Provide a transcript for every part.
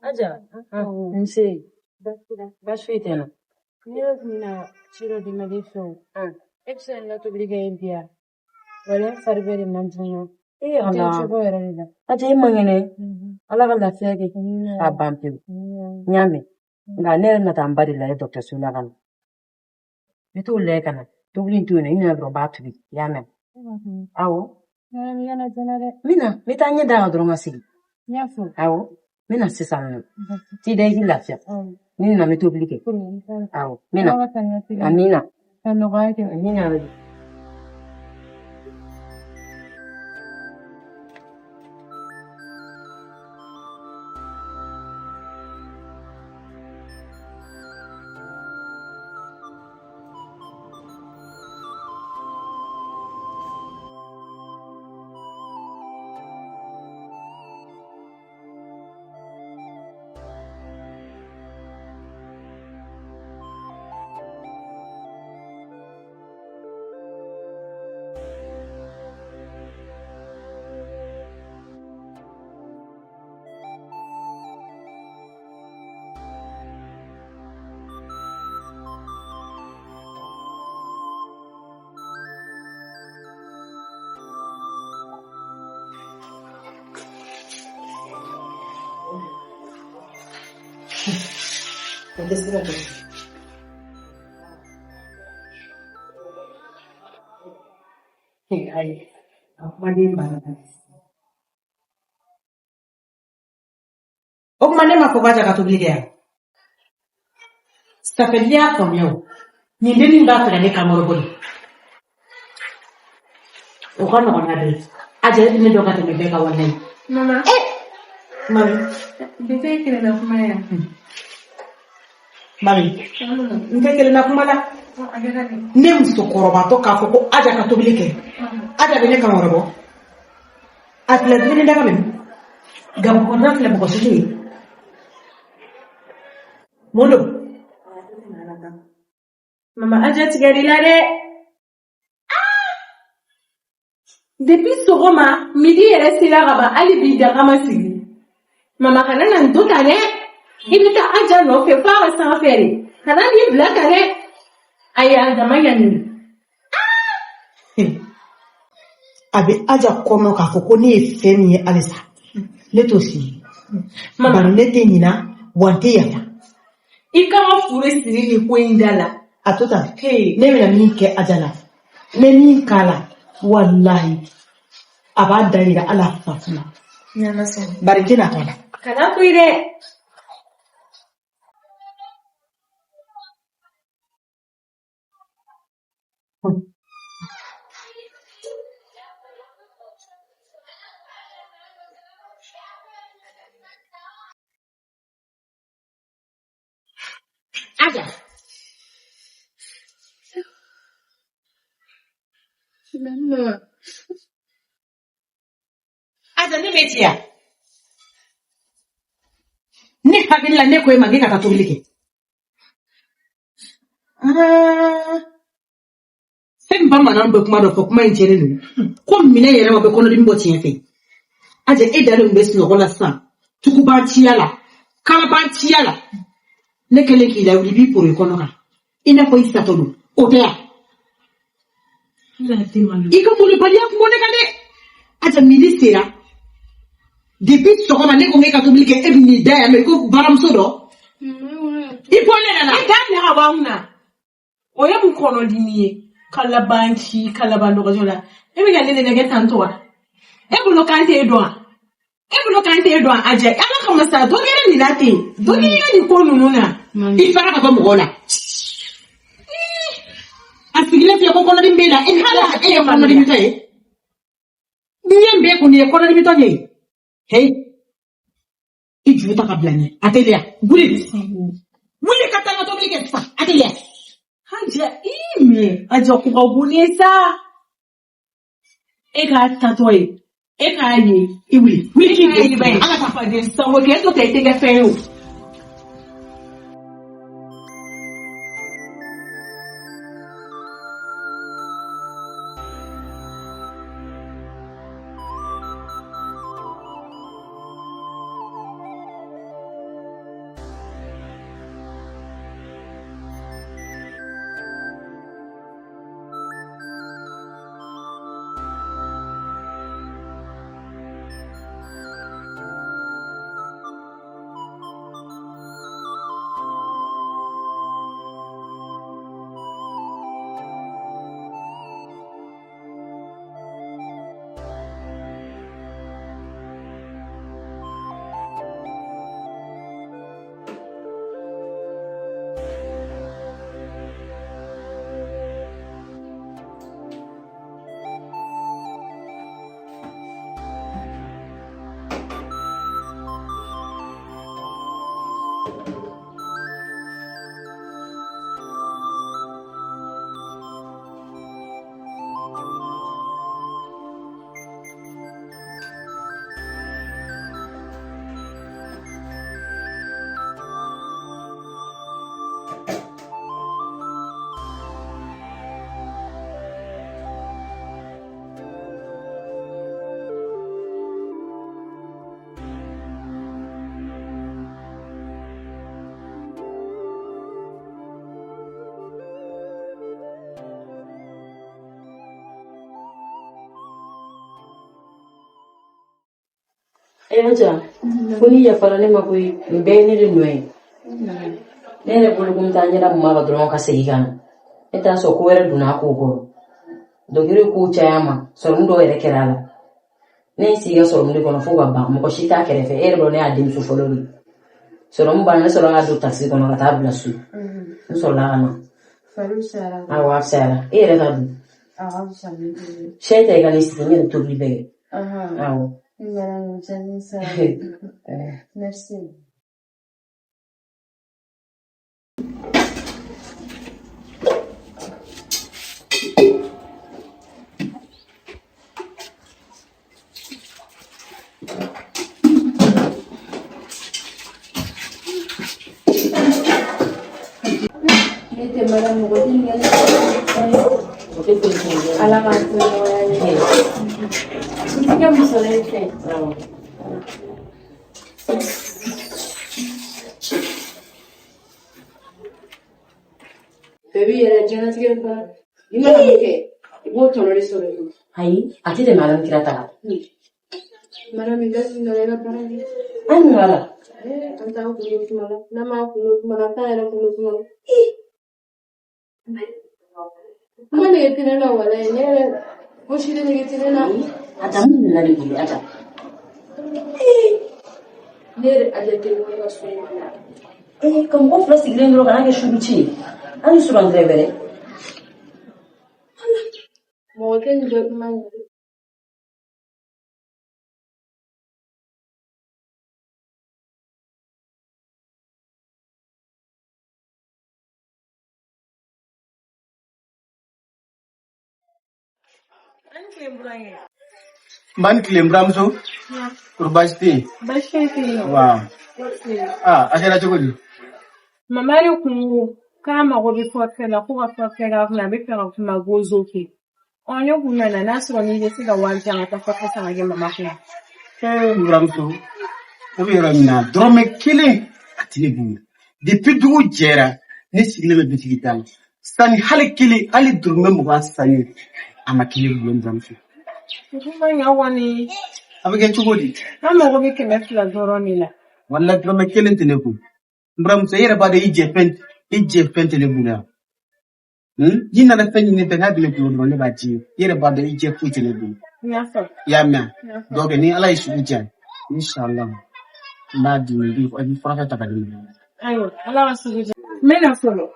Aja, nse. Baasi foyi tɛ n na. Ne yɛrɛ tun bɛna ci dɔ d'i ma de fɛ o. E bɛ se ka n ka tobili kɛ yen bi yan? Walayi n fari bɛɛ de man di n na. Ee N tɛ Ala. cogo yɛrɛ de la. Aja, e man kɛnɛ. Ala ka lafiya kɛ. K'a ban pewu. N y'a mɛn. Nka ne yɛrɛ bɛna taa n ba de lajɛ dɔgɔtɔrɔso la ka na. N bɛ t'o lajɛ ka na. Tobili in to yen nɔ, i nana dɔrɔn n b'a tobi. I y'a mɛn? Awɔ. N N bɛ na, n bɛ taa ɲɛ d'a kan dɔrɔn ka segin. Awɔ. N bɛ na sisan nɔ. T'i da i k'i lafiya. Ni n nana n bɛ tobili kɛ. Awɔ. N bɛ na. Amina. Amina yarabi. O tɛ se ka kɛ. Ayi, a kumaden banna. O tuma ne ma fɔ ko Aja ka tobili kɛ yan. Safɛ n'i y'a faamuya o, nin dennin b'a fɛ ka ne kankɔrɔbɔ de. O ka nɔgɔn n'a bɛɛ ye. Aja e bɛ ne dɔn ka tɛmɛ bɛɛ kan walayi. Mama. Mami. Bi tɛ kelenna kuma ye yan. Mami, n tɛ kelenna kuma la. Ne musokɔrɔbatɔ k'a fɔ ko Aja ka tobili kɛ. Aja bɛ ne kankɔrɔbɔ. A filɛ dumuni daga bɛ min? Gabakɔrɔda filɛ mɔgɔ si tɛ yen. Mun don? Mama Aja tigɛr'i la dɛ. Depuis sɔgɔma midi yɛrɛ sera ka ban hali bi daga ma sigi. Mama kana na n to tan dɛ. I bɛ taa Aja nɔfɛ f'a ka sanfɛ de. Kana n'i bila tan dɛ. Ayi a dama ɲani. A bɛ Aja kɔnɔ k'a fɔ ko ne ye fɛn min ye halisa. Ne t'o si ye. Bari ne tɛ ɲina wa n tɛ yafa. I kan ka fure siri nin ko in da la. A to tan. Ne bɛna min kɛ Aja la, n bɛ min k'a la, walahi a b'a da yira hali a faso la. Bari n tɛna to a la. Kana to yen dɛ. Aja. Aja ne bɛ ci yan. Ne hakili la ne ko e ma k'e ka taa tobili kɛ. Fɛn min bamananw bɛ kuma dɔ fɔ kuma in tiɲɛnen don. Ko minɛn yɛrɛ ma bɛ kɔnɔdimi bɔ tiɲɛ fɛ. Aja e dalen bɛ sunɔgɔ la sisan. Tugubanciya la, kalabanciya la. Ne kɛlen k'i lawuli i b'i poro i kɔnɔ kan. I n'a fɔ i satɔ don. O tɛ yan. I ka molobaliya kun bɔ ne kan dɛ. Aja midi sera. Depuis sɔgɔma ne ko k'e ka tobili kɛ e bɛ n'i da yan nɔ i ko baramuso dɔ. I bɔ ne la. I t'a bila ka bɔ an kunna. O ye mun kɔnɔdimi ye? Ka laban ci ka laban dɔgɔjɔ la. E bɛ ka ne de nɛgɛ tan to wa? E bolo kan t'e dɔn wa? E bolo kan t'e dɔn Aja? Ala kama sa dɔ kɛra nin na ten. Dɔ kɛra nin ko ninnu na. I fara ka bɔ mɔgɔw la. A sigilen filɛ ko kɔnɔdimi b'e la. E hala e ye kɔnɔdimitɔ ye. N'i ye n bɛɛ kun nin ye kɔnɔdimitɔ ɲɛ ye. Heyi. I juru ta ka bila ɲɛ. A teliya. Wuli. Wuli ka taa n ka tobili kɛ sisan. A teliya. Aja i mɛ Aja ko ka bon ne sa. E k'a tatɔ ye. E k'a ye. I wuli. Wuli k'i E k'a ye. An ka taa. Faden sango kɛ e to tɛ i tɛ kɛ fɛn ye o. Aja, ko ni yafara ne ma koyi, nin bɛɛ ye ne de nɔ ye. Ne yɛrɛ bolo ko n taa ɲɛda mun kan dɔrɔn ka segin ka na. Ne t'a sɔrɔ ko wɛrɛ donna a kow kɔrɔ. Dɔgɔtɔrɔ ye kow caya ma, sɔrɔmu dɔw yɛrɛ kɛra a la. Ne ye sigi ka sɔrɔmu de kɔnɔ fo ka ban, mɔgɔ si t'a kɛrɛfɛ. E yɛrɛ dɔn ne y'a denmuso fɔlɔ de ye. Sɔrɔmu banna, ne sɔrɔla ka don takisi kɔnɔ ka taa bila so. N sɔrɔla ka na. Awɔ, a fisayara. E yɛrɛ ka dun. Sɛ ta i ka n'i sigi, n yɛrɛ tobili bɛɛ kɛ. Awɔ. Merci. Ne tɛ mara mɔgɔ tɛ nin Ala k'an to ɲɔgɔnya ye. N ti kɛ muso in fɛ. Bɛɛ b'i yɛrɛ diɲɛlatigɛ in kɔnɔ. I mana mun kɛ, i b'o tɔnɔ de sɔrɔ yen. Ayi, a tɛ tɛmɛ Ala ni kira ta kan. Madame, i ka nana i ka baara kɛ. An mun b'a la? An t'an kundo kuma la. N'an m'an kundo kuma la, an t'an yɛrɛ kundo kuma la. Kuma nege tɛ ne la walayi. Ne yɛrɛ fosi de nege tɛ ne la. Aja, mun nana ne bolo, Aja? Ne yɛrɛ Aja tɛ ne ka so in kɔnɔ. Ka mɔgɔ fila sigilen dɔrɔn kana kɛ suruci ye. Hali surandɛrɛ wɛrɛ. Mɔgɔ tɛ nin bɛɛ kuma ɲɛ. N ba ni tile n buramuso. Kɔri baasi tɛ yen? Baasi foyi tɛ yen. Wa aa a kɛra cogo di? Mama de kun ko k'a mago bɛ forfait la, ko ka forfait k'a kunna, a bɛ fɛ ka kuma gozo kɛ. Ɔ ne kun nana n'a sɔrɔ n'i bɛ se ka wari di yan ka taa forfait san ka kɛ mama kunna. Ee n buramuso, ne bɛ yɔrɔ min na dɔrɔmɛ kelen a tɛ ne bolo. Depuis dugu jɛra ne sigilen bɛ bitigi da la. Sani hali kelen hali dɔrɔmɛ 20 sanni a ma kɛ ne bolo n buramuso. O dun ma ɲa kɔni. A bɛ kɛ cogo di? An mago bɛ 200 dɔrɔn de la. Walayi dɔrɔmɛ kelen tɛ ne kun. N buramuso e yɛrɛ b'a dɔn i jɛ fɛn tɛ ne bolo yan. N'i nana fɛn ɲini ne fɛ n'a bɛ ne bolo dɔrɔn ne b'a di i yɛrɛ b'a dɔn i jɛ foyi tɛ ne bolo. N y'a faamu. I y'a mɛn? Donc ni Ala ye sugu diya inshallah n b'a di i bɛ furakɛ ta ka di ma. Ayiwa, Ala ka sugu diya. N bɛ na fɔlɔ.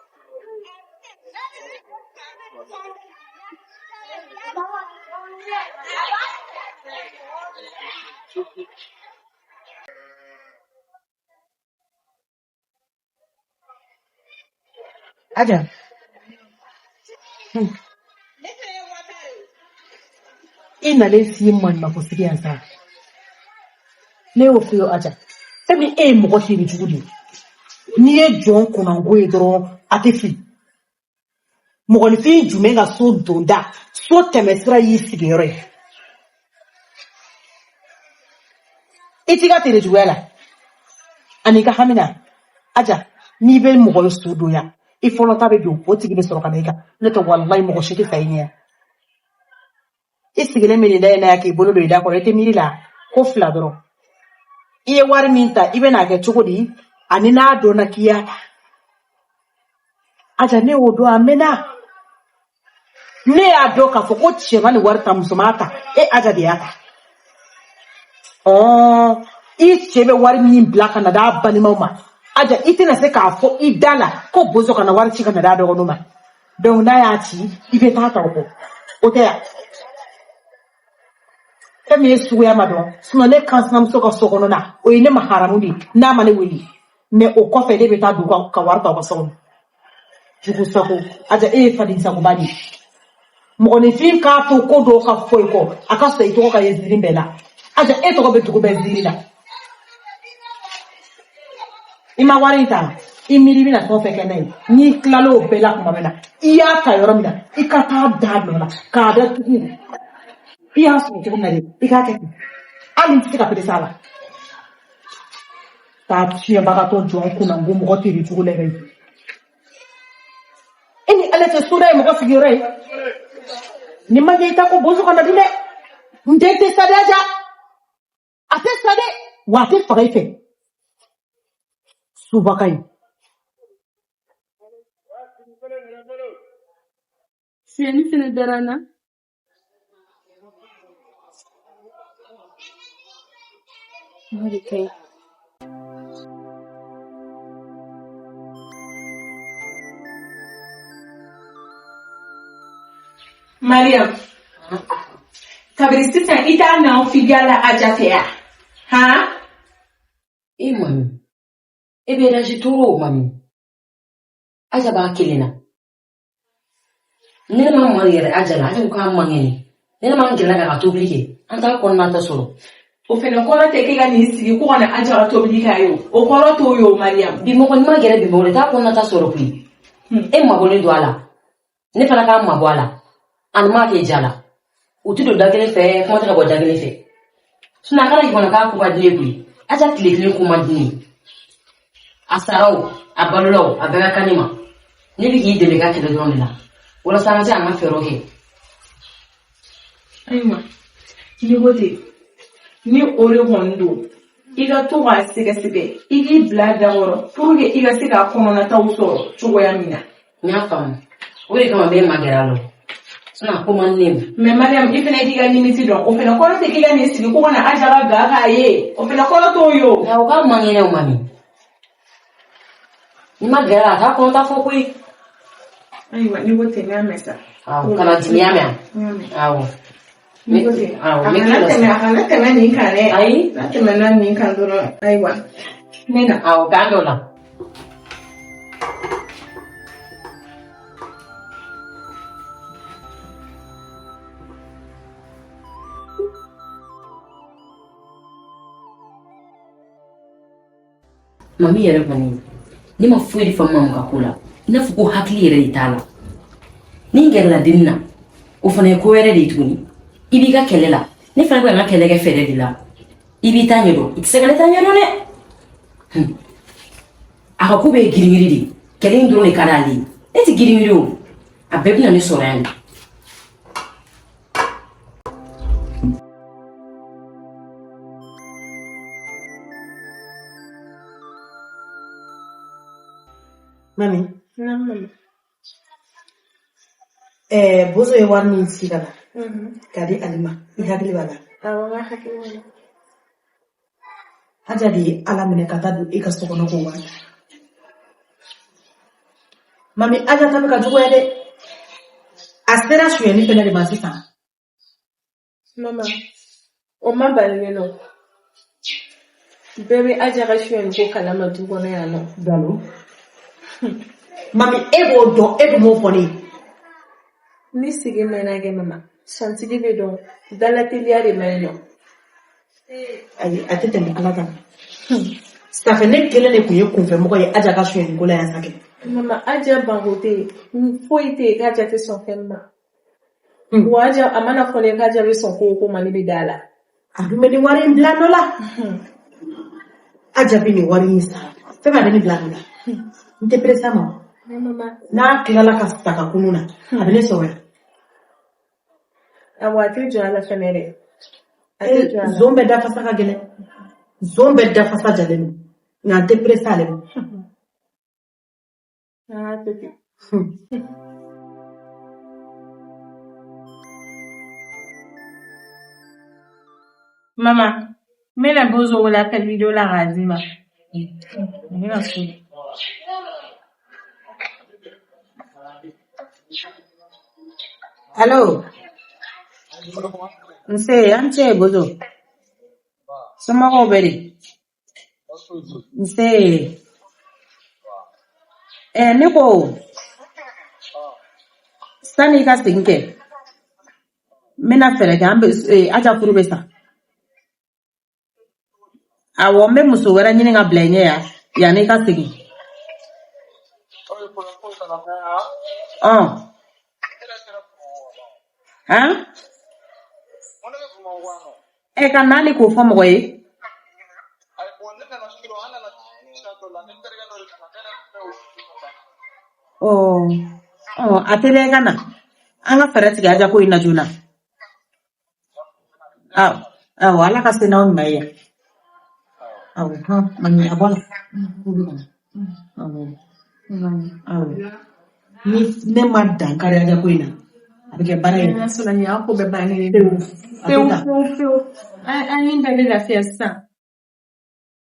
Aja. I nalen si maɲumanko sigi yan sa. Ne y'o f'i ye Aja. Fɛn min e ye mɔgɔ tere jugu de ye. N'i ye jɔn kunnango ye dɔrɔn a tɛ fili. Mɔgɔninfin jumɛn ka so donda, so tɛmɛsira y'i sigiyɔrɔ ye. I t'i ka tere juguya la ani ka hami na. Aja, n'i bɛ mɔgɔ so don yan, i fɔlɔ ta bɛ don, o tigi bɛ sɔrɔ ka na i kan. Ne tɛ walayi mɔgɔ si tɛ sa i ɲɛ. I sigilen bɛ nin da in na yan k'i bolo don i da kɔrɔ, i tɛ miiri la ko fila dɔrɔn. I ye wari min ta, i bɛ n'a kɛ cogo di? Ani n'a dɔnna k'i y'a ta. Aja, ne y'o dɔn a mɛnna. Ne y'a dɔn k'a fɔ ko cɛ ma nin wari ta, muso m'a ta, e Aja de y'a ta. I cɛ bɛ wari min bila ka na d'a balimaw ma, Aja, i tɛna se k'a fɔ i da la ko bozo kana wari ci ka na d'a dɔgɔninw ma. Donc n'a y'a ci, i bɛ taa ta o kɔ. O tɛ yan. Fɛn min ye suguya ma dɔn, sinon ne kansinamuso ka so kɔnɔna, o ye ne ma haramu de ye, n'a ma ne wele. Mais o kɔfɛ ne bɛ taa don ka wari ta u ka so kɔnɔ. Jugu sago, Aja e ye faden sagoba de ye. Mɔgɔninfin k'a to ko dɔw ka fɔ i kɔ, a ka fisa i tɔgɔ ka ye ziiri bɛɛ la. Aja e tɔgɔ bɛ dugu bɛɛ ziiri la. I ma wari in ta, i miiri i bɛna fɛn o fɛn kɛ n'a ye, n'i tilala o bɛɛ la tuma min na, i y'a ta yɔrɔ min na, i ka taa da nɔ la k'a datugu. I y'a sɔrɔ cogo min na dɛ, i k'a kɛ ten. Hali n tɛ se ka perese a la. Taa tiɲɛbagatɔ jɔ n kunna n ko mɔgɔ teri cogo la yɛrɛ. E ni Ala cɛ soda ye mɔgɔ sigiyɔrɔ ye. Ni ma ɲɛ i ta ko bozo kana dun dɛ. N den tɛ sa dɛ Aja. A tɛ sa dɛ. Wa a tɛ faga i fɛ. Subaga in. Siyɛnni fɛnɛ dara n na. O de ka ɲi. Mariam, kabini sisan i t'a nafigiya la Aja fɛ yan. Han? E mami, e bɛ raji tɔɔrɔ o mami. Aja b'a kelen na. Ne ma mari yɛrɛ Aja la, Aja ko k'a man kɛnɛ. Ne ma n gɛlɛya k'a ka tobili kɛ. An t'a kɔnɔna ta sɔrɔ. O fɛnɛ kɔrɔ tɛ k'e ka n'i sigi ko ka na Aja ka tobili k'a ye o. O kɔrɔ t'o ye o Mariam. Bi mɔgɔ ɲuman gɛrɛ bi mɔgɔ de t'a kɔnɔna ta sɔrɔ koyi. E mabɔlen don a la. Ne fana k'a mabɔ a la. A ni m'a kɛ ja la. U tɛ don da kelen fɛ, kuma tɛ ka bɔ da kelen fɛ. Sinon a kana k'i kɔnɔ k'a ko ka di ne ye koyi. Aja tile kelen ko man di ne ye. A sara o, a balola o, a bɛɛ ka kan ne ma. Ne bɛ k'i dɛmɛ i ka kɛlɛ dɔrɔn de la. Walasa an ka se k'an ka fɛɛrɛw kɛ. Ayiwa, n'i ko ten, ni o de kɔni don, i ka to k'a sɛgɛsɛgɛ, i k'i bila a da kɔrɔ pour que i ka se k'a kɔnɔnataw sɔrɔ cogoya min na. N y'a faamu. O de kama n bɛ magɛrɛ a la. Sinon a ko man di ne ma. Mais Mariam, i fɛnɛ k'i ka limite dɔn. O fɛnɛ kɔrɔ tɛ k'i ka n'i sigi ko ka na Aja ka ga k'a ye. O fɛnɛ kɔrɔ t'o ye o. Nka o k'a man kɛnɛ o mami. N'i ma gɛrɛ a la, a t'a kɔnɔta fɔ koyi. Ayiwa, n'i ko ten, n y'a mɛn sa. Awɔ, kana dimi, y'a mɛn N y'a mɛn. Awɔ. N'i ko ten, Awɔ, a n bɛ kana tila tɛmɛ, a kana tɛmɛ nin kan dɛ. Ayi. N'a tɛmɛna nin kan dɔrɔn, ayiwa. Ne na. Awɔ, k'an dɔ la. Mami yɛrɛ kɔni ne ma foyi de faamu mamu ka ko la i n'a fɔ ko hakili yɛrɛ de t'a la ni n gɛrɛla denni na o fana ye ko wɛrɛ de ye tuguni i b'i ka kɛlɛ la ne fana bɛ ka n ka kɛlɛ kɛ fɛɛrɛ de la i b'i ta ɲɛdɔn i tɛ se ka ne ta ɲɛdɔn dɛ a ka ko bɛɛ ye girin-girin de ye kɛlɛ in dɔrɔn de ka d'ale ye ne tɛ girin-girin o a bɛɛ bɛna ne sɔrɔ yan de. Mami. Bozo ye wari min ci ka na k'a di Ali ma, i hakili b'a la? Awɔ, n ka hakili b'a la. Aja de ye Ala minɛ ka taa don e ka so kɔnɔ k'o wari ta. Mami, Aja ta bɛ ka juguya dɛ. A sera sonyɛli fɛnɛ de ma sisan. Mama, o ma bali ne nɔ. Bɛɛ bɛ Aja ka sonyɛli ko kalama du kɔnɔ yan nɔ. Galo. Mami, e b'o dɔn, e dun m'o fɔ ne ye. Ni sigi mɛnna kɛ mama, santigi bɛ dɔn, dalateliya de man ɲi nɔ. Ayi, a tɛ tɛmɛ Ala ta kan. Safɛ ne kelen de tun ye kunfɛmɔgɔ ye Aja ka sonyɛli ko la yan sa kɛ. Mama, Aja banko tɛ yen, foyi tɛ yen k'Aja tɛ sɔn fɛn ma. Wa Aja, a mana fɔ ne k'Aja bɛ sɔn ko o ko ma, ne bɛ da a la. A dun bɛ nin wari in bila nɔ la. Aja bɛ nin wari in sara. Fɛn b'a bɛ nin bila nɔ la. N tɛ perese a ma. N'a tilala ka sa ka kunun na, a bɛ ne sɔrɔ yan. Awɔ, a tɛ jɔ a la fɛnɛ dɛ. A tɛ jɔ a la. Zon bɛɛ dafasa ka gɛlɛn. Zon bɛɛ dafasa jalen don. Nka n tɛ perese ale ma. An k'a to ten. Mama, n bɛna Bozo wele appel vidéo la k'a d'i ma. N bɛna so. Allo, nse, an ce Bozo. Somɔgɔw bɛ di? Nse, Ne ko sani i ka segin kɛ n bɛna fɛɛrɛ kɛ an bɛ Aja furu bɛ sa. Awɔ n bɛ muso wɛrɛ ɲini ka bila i ɲɛ yan yanni i ka segin. Ɔn han ka n'ale k'o fɔ mɔgɔ ye. Ɔ ɔ a teliya i ka na an ka fɛɛrɛ tigɛ Aja ko in na joona. Awɔ awɔ Ala ka se n'aw ɲuman ye. Awɔ hɔn maɲi a bɔ la. Awɔ awɔ ni ne ma dankari Aja ko in na a bɛ kɛ baara ye. N'a sɔrɔ nin y'a ko bɛɛ bannen ye Pewu a pewu tɛ taa. pewu pewu. An ye dalen lafiya sisan.